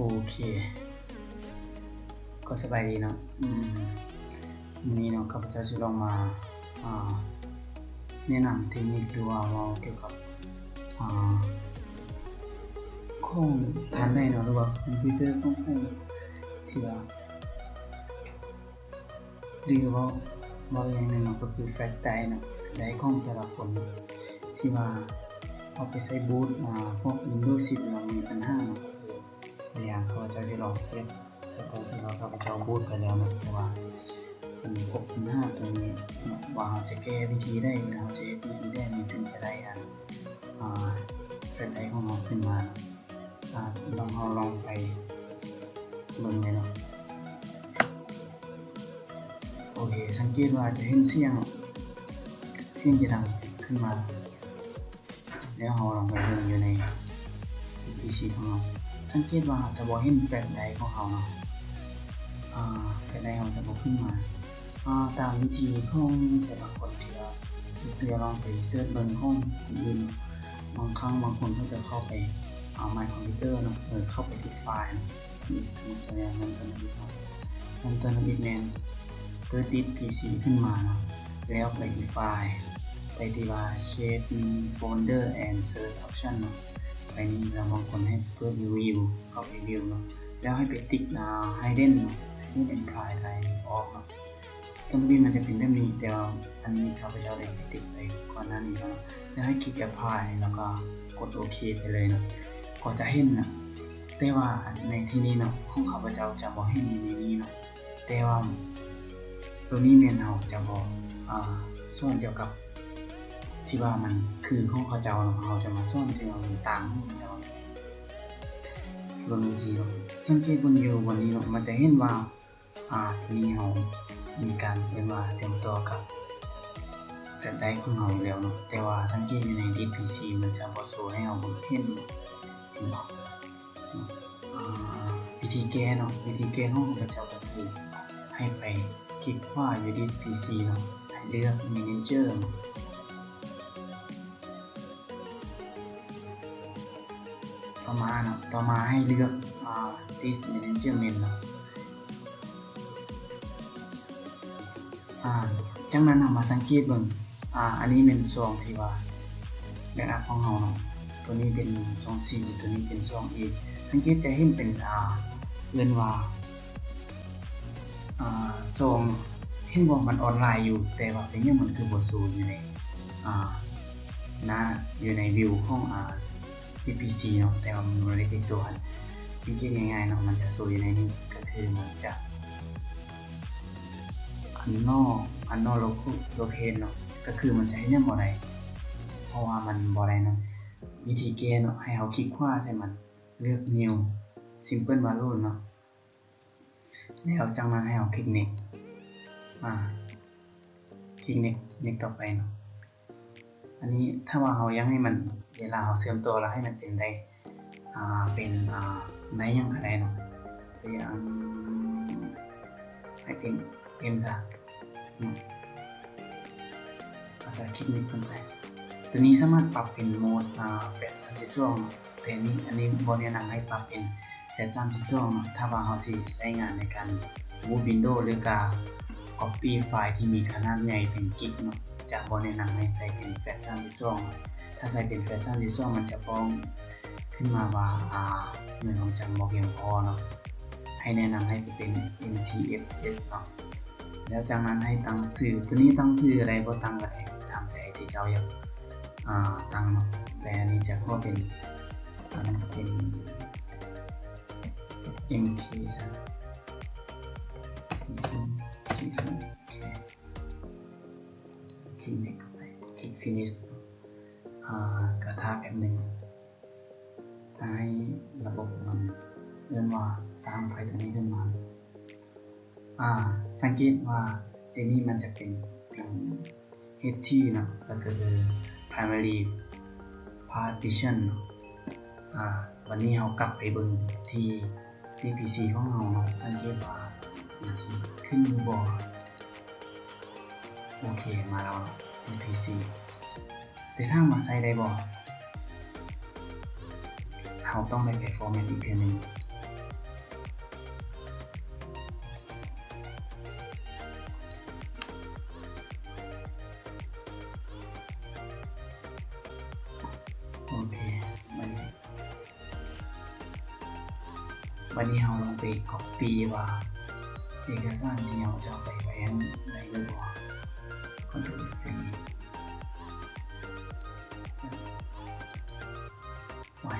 ໂອເຄ ກໍສະບາຍດີເນາະ. ອືມ ມື້ນີ້ເນາະ ຂ້າພະເຈົ້າຊິລອງມາ ອ່າ ແນະນຳເທັກນິກ ຫຼືວ່າເວົ້າກ່ຽວກັບ ອ່າ ຂອງທ່ານໃດເນາະ ຫຼືວ່າຄອມພິວເຕີຂອງໃຜທີ່ວ່າ ຫຼືເວົ້າ ເວົ້າອີກຢ່າງໜຶ່ງເນາະ ກໍຄືແຟລດໄດຣຟ໌ເນາະ ໄດຣຟ໌ຂອງແຕ່ລະຄົນເນາະ ທີ່ວ່າເອົາໄປໃສ່ບູດ ອາ ພວກວິນໂດສິບແລ້ວມີບັນຫາເນາະ ຢ່າງຂ້າພະເຈົ້າຊິລອງເກັບໃສ່ຕອນທີ່ວ່າຂ້າພະເຈົ້າບູດໄປແລ້ວເນາະ ເພາະວ່າມັນພົບບັນຫາຕົວນີ້ເນາະ ວ່າເຮົາຈະແກ້ວິທີໃດ ຫຼືເຮົາຈະເຮັດວິທີໃດມັນຈຶ່ງຈະໄດ້ ອາ ອາ ແຟລດໄດຣຟ໌ຂອງເຮົາຂຶ້ນມາເນາະ. ອາ ລອງ ເຮົາລອງໄປເບິ່ງເລີຍເນາະ. ໂອເຄ ສັງເກດວ່າຈະເຫັນສຽງ ສຽງຈະດັງຂຶ້ນມາ ແລ້ວເຮົາລອງໄປເບິ່ງຢູ່ໃນ ພີຊີ ຂອງເຮົາ ສັງເກດວ່າຈະບໍ່ເຫັນແຟລດໄດຣຟ໌ຂອງເຮົາເນາະ ອາ ແຟລດໄດຣຟ໌ເຮົາຈະບໍ່ຂຶ້ນມາ. ອາ ຕາມວິທີຂອງແຕ່ລະຄົນທີ່ວ່າ ຍົກຕົວຢ່າງລອງໄປເສີດເບິ່ງຂອງຄົນອື່ນ ບາງຄັ້ງບາງຄົນເຂົາຈະເຂົ້າໄປ ອາ ມາຍຄອມພິວເຕີເນາະ ເອີ ເຂົ້າໄປທີ່ໄຟລ໌ເນາະ ຍົກຕົວຢ່າງ London Abyss ເນາະ London Abyss ແມ່ນເປີດພີຊີຂຶ້ນມາເນາະ ແລ້ວໄປທີ່ໄຟລ໌ ໄປທີ່ວ່າ Save in Folder and Search Option ເນາະ ໄປນີ້ ແລ້ວບາງຄົນໃຫ້ເປີດ View ເຂົ້າໄປ View ເນາະ ແລ້ວໃຫ້ໄປຕິກ ອາ Hidden ເນາະ Hidden and Apply ໄດ້ອອກເນາະ. ຕົວນີ້ມັນຈະເປັນແບບນີ້ ແຕ່ວ່າອັນນີ້ຂ້າພະເຈົ້າໄດ້ຕິກໄປກ່ອນໜ້ານີ້ແລ້ວເນາະ ແລ້ວໃຫ້ຄລິກ Apply ແລ້ວກໍກົດໂອເຄໄປເລີຍເນາະ ກໍຈະເຫັນນະ ແຕ່ວ່າໃນທີ່ນີ້ເນາະ ຂອງຂ້າພະເຈົ້າຈະບໍ່ເຫັນຢູ່ໃນນີ້ເນາະ ແຕ່ວ່າຕົວນີ້ແມ່ນເຮົາຈະບໍ່ ອາ ສອນກ່ຽວກັບທີ່ວ່າມັນຄືຂອງເຂົາເຈົ້າເນາະ ເຮົາຈະມາສອນທີ່ວ່າມັນຕ່າງຂອງເຂົາເຈົ້າ ເບິ່ງວິທີເນາະ ສັງເກດເບິ່ງຢູ່ບ່ອນນີ້ເນາະ ມັນຈະເຫັນວ່າ ອາ ທີນີ້ເຮົາມີການເອີ້ນວ່າເຊື່ອມຕໍ່ກັບແຟລດໄດຣຟ໌ຂອງເຮົາຢູ່ແລ້ວເນາະ ແຕ່ວ່າສັງເກດຢູ່ໃນດິສພີຊີມັນຈະບໍ່ໂຊໃຫ້ເຮົາເບິ່ງເຫັນ ເຫັນບໍ່? ອາ ວິທີແກ້ເນາະ ວິທີແກ້ຂອງຂ້າພະເຈົ້າກໍຄືໃຫ້ໄປຄລິກຂວາຢູ່ດິສພີຊີເນາະ ໃຫ້ເລືອກ Manager ຕໍ່ມາເນາະ ຕໍ່ມາໃຫ້ເລືອກ ອາ Disk Management ເນາະ ອາ ຈາກນັ້ນເຮົາມາສັງເກດເບິ່ງ ອາ ອັນນີ້ແມ່ນຊ່ອງທີ່ວ່າແບັກອັບຂອງເຮົາເນາະ ຕົວນີ້ເປັນຊ່ອງຊີ ຕົວນີ້ເປັນຊ່ອງອີ ສັງເກດຈະເຫັນເປັນ ອາ ເອີ້ນວ່າ ອາ ຊ່ອງ ເຫັນບໍ່ ມັນອອນລາຍຢູ່ ແຕ່ວ່າເປັນຫຍັງມັນຄືບໍ່ໂຊຢູ່ໃນ ອາ ໜ້າ ຢູ່ໃນວິວຂອງ ອາ ດີພີຊີເນາະ ແຕ່ວ່າມັນບໍ່ໄດ້ໄປໂຊຫັ້ນ ວິທີງ່າຍໆເນາະ ມັນຈະໂຊຢູ່ໃນນີ້ ກໍຄືມັນຈະ Unknown Unknown Local Locate ເນາະ ກໍຄືມັນຈະເຮັດຫຍັງບໍ່ໄດ້ ເພາະວ່າມັນບໍ່ໄດ້ເນາະ ວິທີແກ້ເນາະ ໃຫ້ເຮົາຄລິກຂວາໃສ່ມັນ ເລືອກ New Simple Value ເນາະ ແລ້ວຈາກນັ້ນໃຫ້ເຮົາຄລິກ Next ອາ ຄລິກ Next Next ຕໍ່ໄປເນາະ ອັນນີ້ຖ້າວ່າເຮົາຢາກໃຫ້ມັນ ເວລາເຮົາເຊື່ອມຕໍ່ແລ້ວໃຫ້ມັນເປັນໄດ້ ອາ ເປັນ ອາ ໄດ້ຫຍັງກໍໄດ້ເນາະ ຕົວຢ່າງໃຫ້ເປັນ M ຊະເນາະ ອາ ຄລິກ Next ລົງໄປ ຕົວນີ້ສາມາດປັບເປັນໂໝດ ອາ ແຟດສາມສິບສອງເນາະ ແຕ່ນີ້ ອັນນີ້ບໍ່ແນະນຳໃຫ້ປັບເປັນແຟດສາມສິບສອງເນາະ ຖ້າວ່າເຮົາຊິໃຊ້ງານໃນການບູດວິນໂດ ຫຼືກາ Copy ໄຟລ໌ທີ່ມີຂະໜາດໃຫຍ່ເປັນກິກເນາະ ຈະບໍ່ແນະນຳໃຫ້ໃຊ້ເປັນແຟດສາມສິບສອງ ຖ້າໃຊ້ເປັນແຟດສາມສິບສອງມັນຈະຟ້ອງຂຶ້ນມາວ່າ ອາ ໜ່ວຍຄວາມຈຳບໍ່ພຽງພໍເນາະ ໃຫ້ແນະນຳໃຫ້ໄປເປັນ ເອັມທີເອັຟເອສ ເນາະ ແລ້ວຈາກນັ້ນໃຫ້ຕັ້ງຊື່ ຕົວນີ້ຕັ້ງຊື່ໃດບໍ່ຕັ້ງກໍໄດ້ ຕາມໃຈທີ່ເຈົ້າຢາກ ອາ ຕັ້ງເນາະ ແຕ່ອັນນີ້ຈະຂໍເປັນ ອັນເປັນ ເອັມເຄ ຊະ ສີສົ້ມ ສີສົ້ມ ໂອເຄ ຄລິກ Next ເຂົ້າໄປ ຄລິກ Finish ອາ ກໍຖ້າແປັບໜຶ່ງ ຖ້າໃຫ້ລະບົບມັນເອີ້ນວ່າສ້າງໄຟລ໌ຕົວນີ້ຂຶ້ນມາ ອາ ສັງເກດວ່າດຽວນີ້ມັນຈະເປັນ ເປັນ ເອັດທີ ເນາະ ກໍຄື Primary Partition ເນາະ ອາ ວັນນີ້ເຮົາກັບໄປເບິ່ງທີ່ ດີພີຊີ ຂອງເຮົາເນາະ ສັງເກດວ່າມັນຊິຂຶ້ນຢູ່ບໍ່ ໂອເຄ ມາແລ້ວເນາະ ດີພີຊີ ແຕ່ຖາມວ່າໃຊ້ໄດ້ບໍ່? ເຮົາຕ້ອງໄດ້ໄປຟໍແມັດອີກເທື່ອໜຶ່ງ ບັດນີ້ເຮົາລອງໄປກັອບປີ້ວ່າເອກະສານທີ່ເຮົາຈະເອົາໄປໄວ້ຫັ້ນໄດ້ຫຼືບໍ່. ຄອນໂທຣນ ຊີ ໄວ້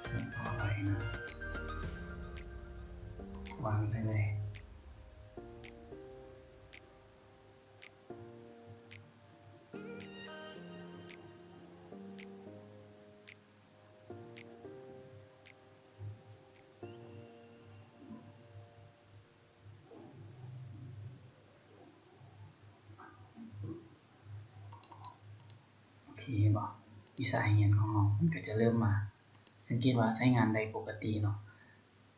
ຂໍອະໄພນະ ວາງໃສ່ເລີຍ. ໂອເຄ ເຫັນບໍ່? ວິຊາຮຽນຂອງເຮົາມັນກໍຈະເລີ່ມມາ. ສັງເກດວ່າໃຊ້ງານໄດ້ປົກກະຕິເນາະ.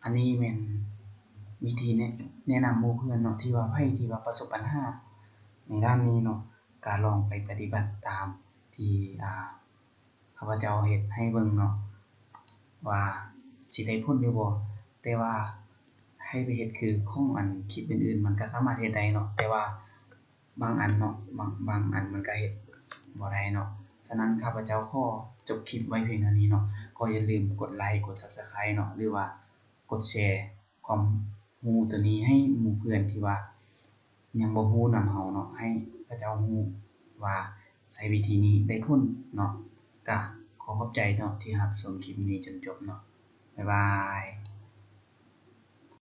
ອັນນີ້ແມ່ນວິທີແນະ ແນະນຳໝູ່ເພື່ອນເນາະ ທີ່ວ່າໃຜທີ່ວ່າປະສົບບັນຫາໃນດ້ານນີ້ເນາະ ກໍລອງໄປປະຕິບັດຕາມທີ່ ອ່າ ຂ້າພະເຈົ້າເຮັດໃຫ້ເບິ່ງເນາະ ວ່າຊິໄດ້ຜົນຫຼືບໍ່. ແຕ່ວ່າໃຫ້ໄປເຮັດຄືຂອງອັນຄລິບອື່ນໆ ມັນກໍສາມາດເຮັດໄດ້ເນາະ ແຕ່ວ່າບາງອັນເນາະ ບາງ ບາງອັນມັນກໍເຮັດບໍ່ໄດ້ເນາະ. ສະນັ້ນ ຂ້າພະເຈົ້າຂໍຈົບຄລິບໄວ້ພຽງເທົ່ານີ້ເນາະ. ກໍຢ່າລືມກົດໄລ ກົດ Subscribe ເນາະ ຫຼືວ່າກົດແຊ ຄວາມຮູ້ໂຕນີ້ໃຫ້ໝູ່ເພື່ອນທີ່ວ່າຍັງບໍ່ຮູ້ນຳເຮົາເນາະ ໃຫ້ເຂົາເຈົ້າຮູ້ວ່າໃຊ້ວິທີນີ້ໄດ້ຜົນເນາະ. ກະຂໍຂອບໃຈເນາະທີ່ຮັບຊົມຄລິບນີ້ຈົນຈົບເນາະ. ບາຍບາຍ.